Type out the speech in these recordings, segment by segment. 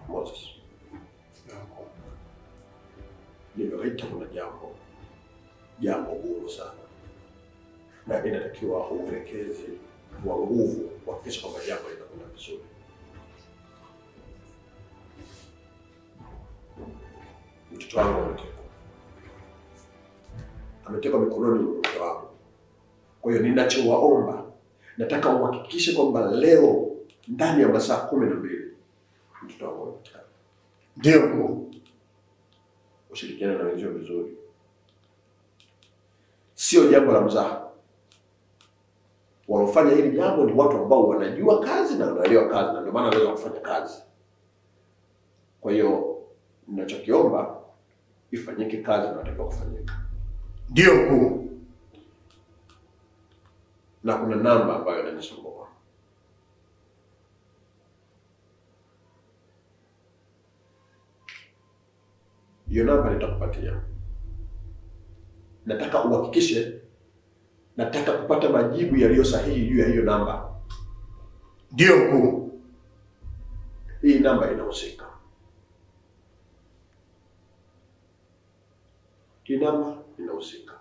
Moses, nimewaita kuna jambo jambo gumu sana, na inatakiwa uelekezi wa nguvu kuhakikisha kwamba jambo linakwenda vizuri. Mtoto wangu ametekwa, ametekwa mikononi mwa mke wangu. Kwa hiyo ninachowaomba, nataka uhakikishe kwamba leo ndani ya masaa 12 mtoto wangu amepatikana. Ndio mkuu. Ushirikiane na wenzio vizuri, sio jambo la mzaha. Wanaofanya hili jambo ni watu ambao wanajua kazi na wanaelewa kazi, na ndio maana wanaweza kufanya kazi. Kwa hiyo ninachokiomba ifanyike kazi inatakiwa kufanyika. Ndio mkuu. Na kuna namba ambayo inanisumbua. Hiyo namba nitakupatia. Nataka uhakikishe, nataka kupata majibu yaliyo sahihi juu ya hiyo namba. Ndio mkuu. Hii namba inahusika. Hii namba inahusika.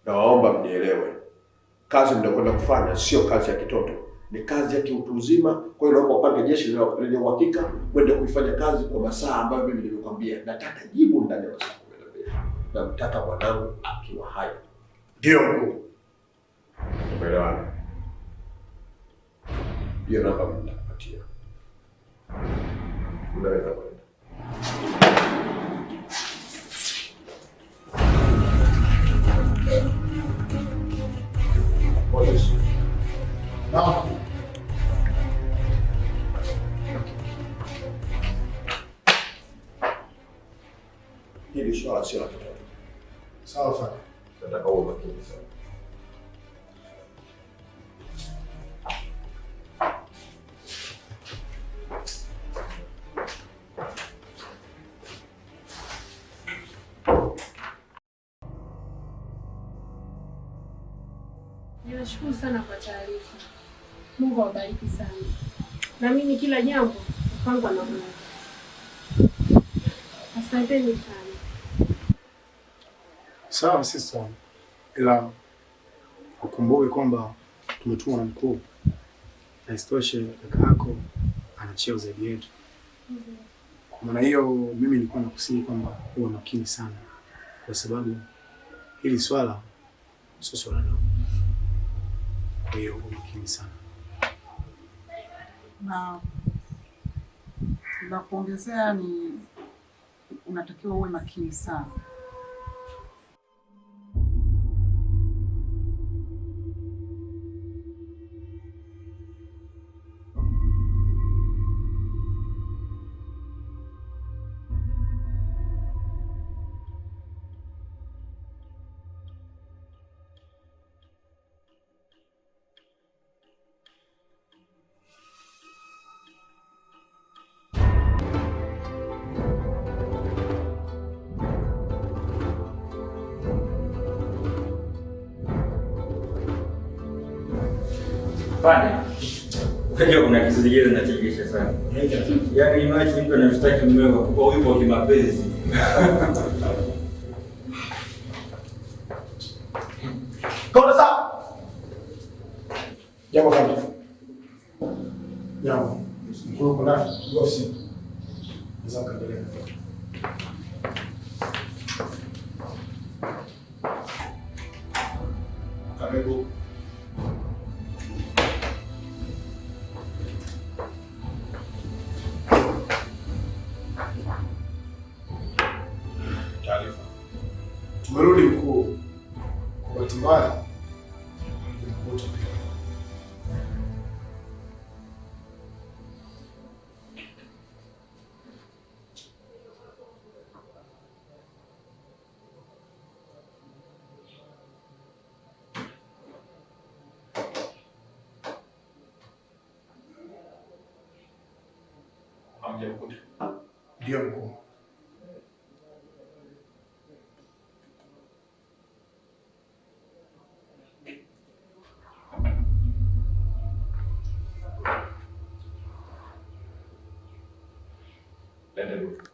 Nawaomba mnielewe, kazi mnayokwenda kufanya sio kazi ya kitoto, ni kazi ya kiutu uzima. Kwa hiyo naomba upange jeshi lenye uhakika kwenda kuifanya kazi kwa masaa ambayo mimi nimekwambia. Nataka jibu ndani ya masaa 12. Namtaka mwanangu akiwa hai. Ndio mkuu. Umeelewana? Hiyo namba nitakupatia, unaweza kwenda. Moses. Naam. Hili swala sio la kitoto. Sawa sawa. Nataka uwe makini sana. Ninashukuru sana kwa taarifa. Mungu awabariki sana. Naamini kila jambo hupangwa na Mungu. Asanteni sana. Sawa sister, ila ukumbuke kwamba tumetumwa na mkuu, na isitoshe kaka yako ana cheo zaidi yetu. Kwa maana hiyo, mimi nilikuwa nakusihi kwamba uwe makini sana, kwa sababu hili swala sio swala dogo. Kwa hiyo uwe makini sana. Na la kuongezea ni unatakiwa uwe makini sana. Fanya. Unajua kuna kitu kingine kinachekesha sana. Yaani imagine mtu anamshtaki mumewe kwa wivu wa kimapenzi. Kaona sawa? Jambo kama. Jambo. Mkuu uko ndani, uko ofisini. Naweza mkaendelea. Karibu. Taarifa. Tumerudi mkuu. Kwa bahati mbaya hatujamkuta. Hamjamkuta. Ndio mkuu. Leta duka.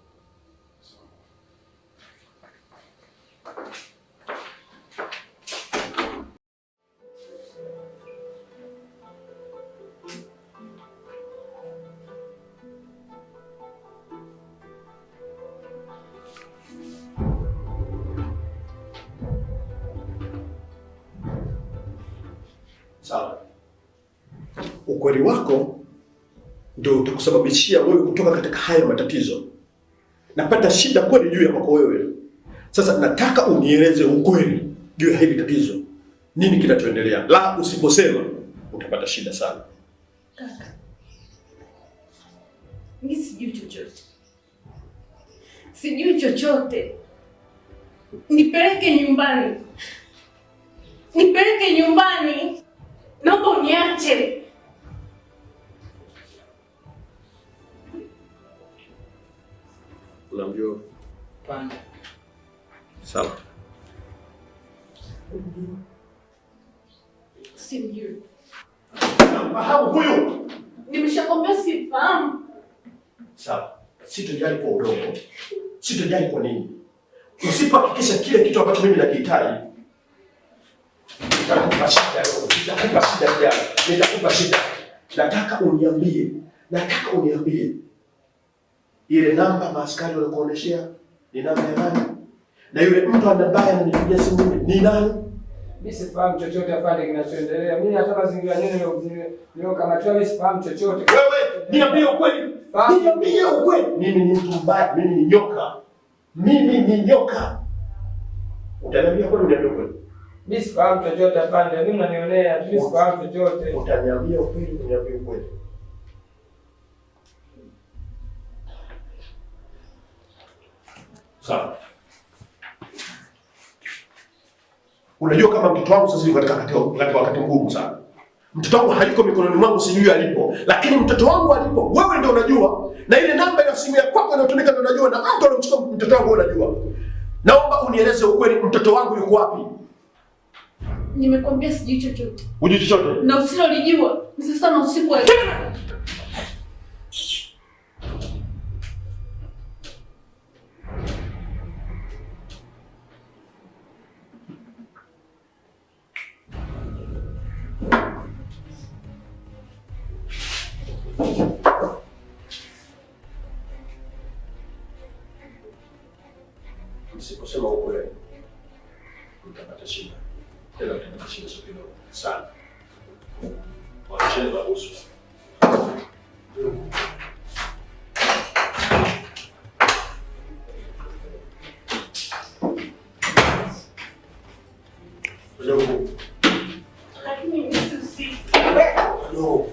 Sawa. Ukweli wako ndio utakusababishia wewe kutoka katika haya matatizo. Napata shida kweli juu ya kwako wewe. Sasa nataka unieleze ukweli juu ya hili tatizo, nini kinachoendelea? La, usiposema utapata shida sana. Kaka, mimi sijui chochote, sijui chochote. Nipeleke nyumbani, nipeleke nyumbani, naomba uniache. Unamjua? Hapana. Sawa. Simjui, Namfahamu huyu. nimeshakwambia sifahamu. Sawa. Sitojali kwa udogo, sitojali kwa nini. Usipohakikisha kile kitu ambacho mimi nakihitaji, nitakupa shida leo, nitakupa shida kijana, nitakupa shida. Nataka uniambie, nataka uniambie ile namba maaskari walikuoneshea ni namba ya nani, na yule mtu ambaye ananipigia simu mimi ni nani? Mimi sifahamu chochote afande kinachoendelea. Mimi hata mazingira yenyewe niliokamatiwa mimi sifahamu chochote. Wewe niambie ukweli, Fahamu. niambie ukweli. Mimi ni mtu mbaya, mimi ni nyoka, mimi ni nyoka. Utaniambia kweli, uniambie ukweli. Mimi sifahamu chochote afande. Mimi mnanionea, mimi sifahamu chochote. Utaniambia ukweli, uniambie ukweli. Sawa. Unajua kama mtoto wangu sasa yuko katika wakati mgumu sana. Mtoto wangu hayuko mikononi mwangu, sijui alipo, lakini mtoto wangu alipo wewe ndio unajua, na ile namba ya simu ya kwako inayotumika ndio unajua, na mtu aliyemchukua mtoto wangu wewe unajua. Naomba unieleze ukweli, mtoto wangu yuko wapi? Nimekwambia sijui chochote, Hujui chochote? na usilolijua ni sasa na usiku wa Msiposema ukweli mtapata shida, tena mtapata shida sio kidogo sana. Wacheni mabusu. Ndio. Lakini mimi si usiku. Ndio.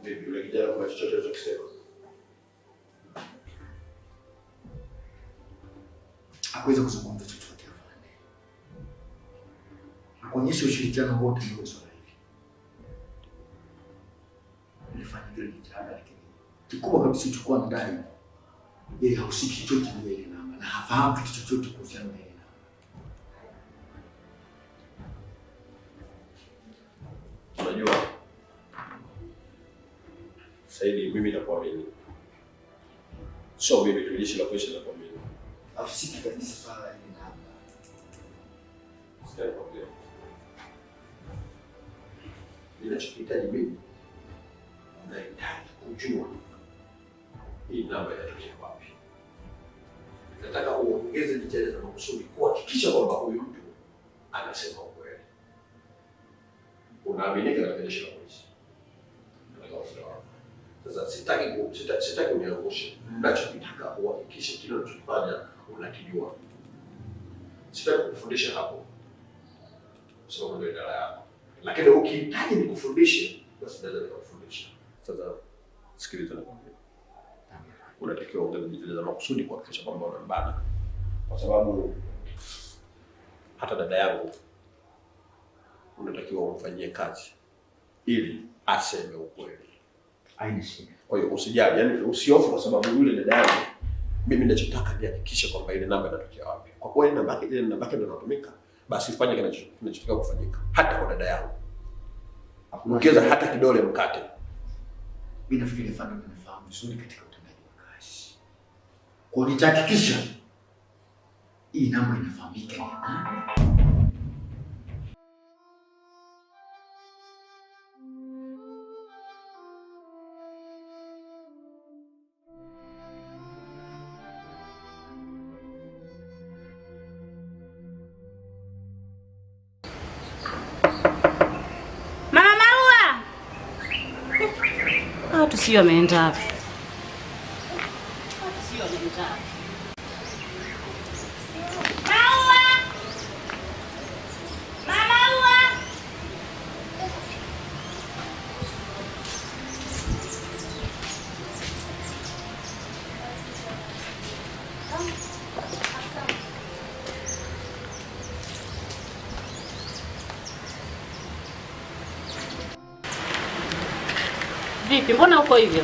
Vipi yule kijana kuna chochote alichokisema? Hakuweza kuzungumza chochote afande. Hakuonyesha ushirikiano wote juu ya swala hili. Nilifanya kile jitihada, lakini kikubwa kabisa ilichokuwa nadai yeye hahusiki chochote juu ya ile namba, na hafahamu kitu chochote kuhusiana na ile namba. Unajua Saidi, mimi nakuamini, sio mimi tu, jeshi la polisi linakuamini. Hahusiki kabisa swala la ile namba. Sikia nikwambie. Ninachokihitaji mimi, nahitaji kujua hii namba inatokea wapi. Nataka uongeze jitihada za makusudi kuhakikisha kwamba huyu mtu anasema ukweli. Unaaminika katika jeshi la polisi. Nataka ushauri wako. Sasa sitaki uniangushe. Nachokitaka uhakikishe kile unachokifanya unakijua. Sitaki kukufundisha hapo, kwa sababu ndio idara yako, lakini ukihitaji nikufundishe, basi naweza nikakufundisha. Sasa sikiliza, nakwambia, unatakiwa uongeze jitihada za makusudi kuhakikisha kwamba unambana, kwa sababu hata dada yangu unatakiwa umfanyie kazi ili aseme ukweli. Haina shida. Kwa hiyo usijali, yani usihofu kwa sababu yule dada yangu, mimi ninachotaka nihakikishe kwamba ile namba inatokea wapi. Kwa kuwa ile namba yake ndio inatumika, basi fanye kinachotakiwa kufanyika, hata kwa dada yangu. Hakuna Ukiweza hata kidole mkate. Mimi nafikiri afande unanifahamu vizuri katika utendaji wa kazi. Kwa hiyo nitahakikisha hii namba inafahamika ni ya nani. Mama Maua! Watu sio wameenda wapi? Watu sio wameenda wapi? Maua! Mama Maua! Vipi, mbona uko hivyo?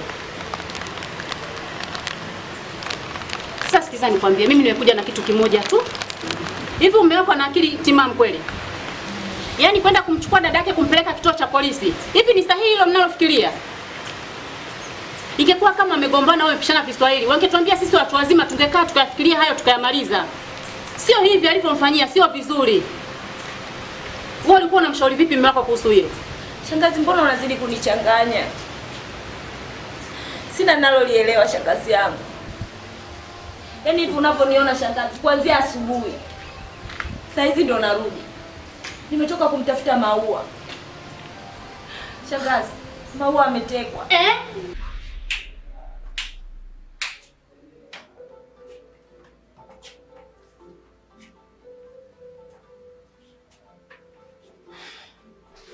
Sasa sikiza nikwambie, mimi nimekuja na kitu kimoja tu. Hivi umewekwa na akili timamu kweli? Yaani kwenda kumchukua dadake kumpeleka kituo cha polisi. Hivi ni sahihi hilo mnalofikiria? Ingekuwa kama wamegombana au wamepishana Kiswahili, wangetuambia sisi watu wazima tungekaa tukayafikiria hayo tukayamaliza. Sio hivi alivyomfanyia, sio vizuri. Wewe ulikuwa unamshauri vipi mume wako kuhusu hilo? Shangazi, mbona unazidi kunichanganya? Sina nalolielewa shangazi yangu. Yaani hivi unavyoniona shangazi, kuanzia asubuhi saa hizi ndo narudi, nimetoka kumtafuta Maua. Shangazi, Maua ametekwa. Eh?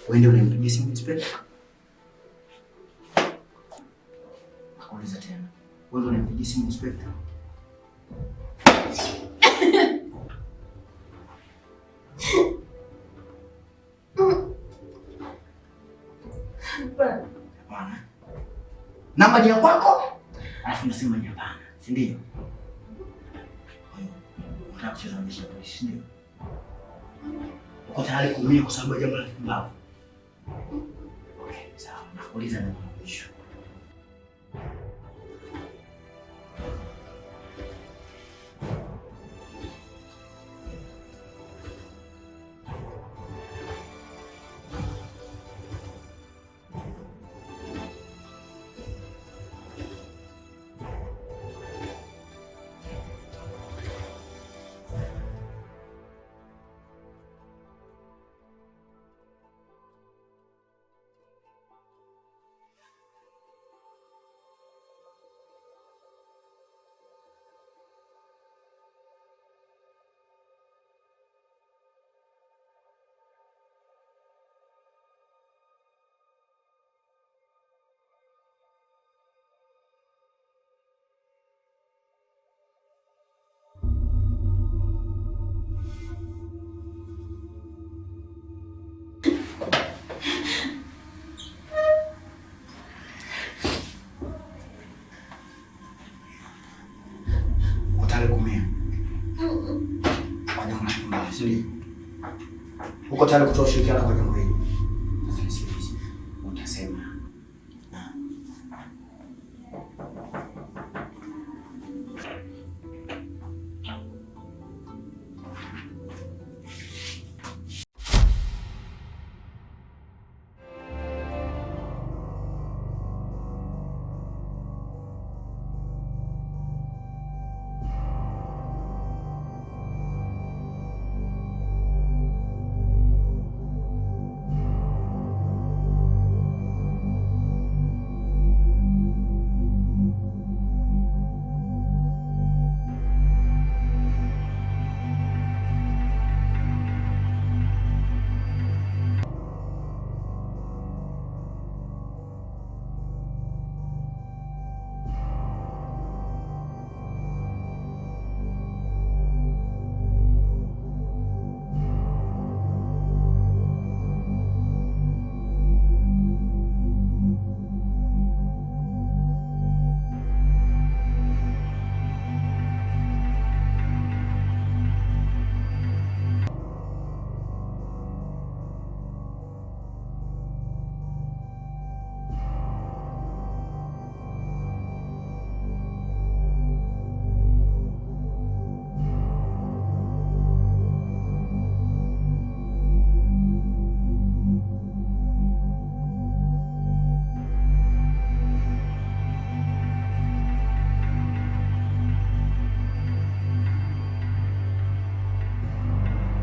Wewe ndio unampigia simu inspector? Nakuuliza tena. Wewe ndio unampigia simu inspector? Hapana. Namba ni ya kwako? Alafu unasema ni hapana, si ndio? Kwa hiyo unataka kucheza na jeshi la polisi, si ndio? Uko tayari kuumia kwa sababu ya jambo la kipumbavu? Okay, sawa. Nakuuliza na mwisho. Uko tayari kuumia? Si ndio? Uko tayari kutoa ushirikiano kwa jambo hili?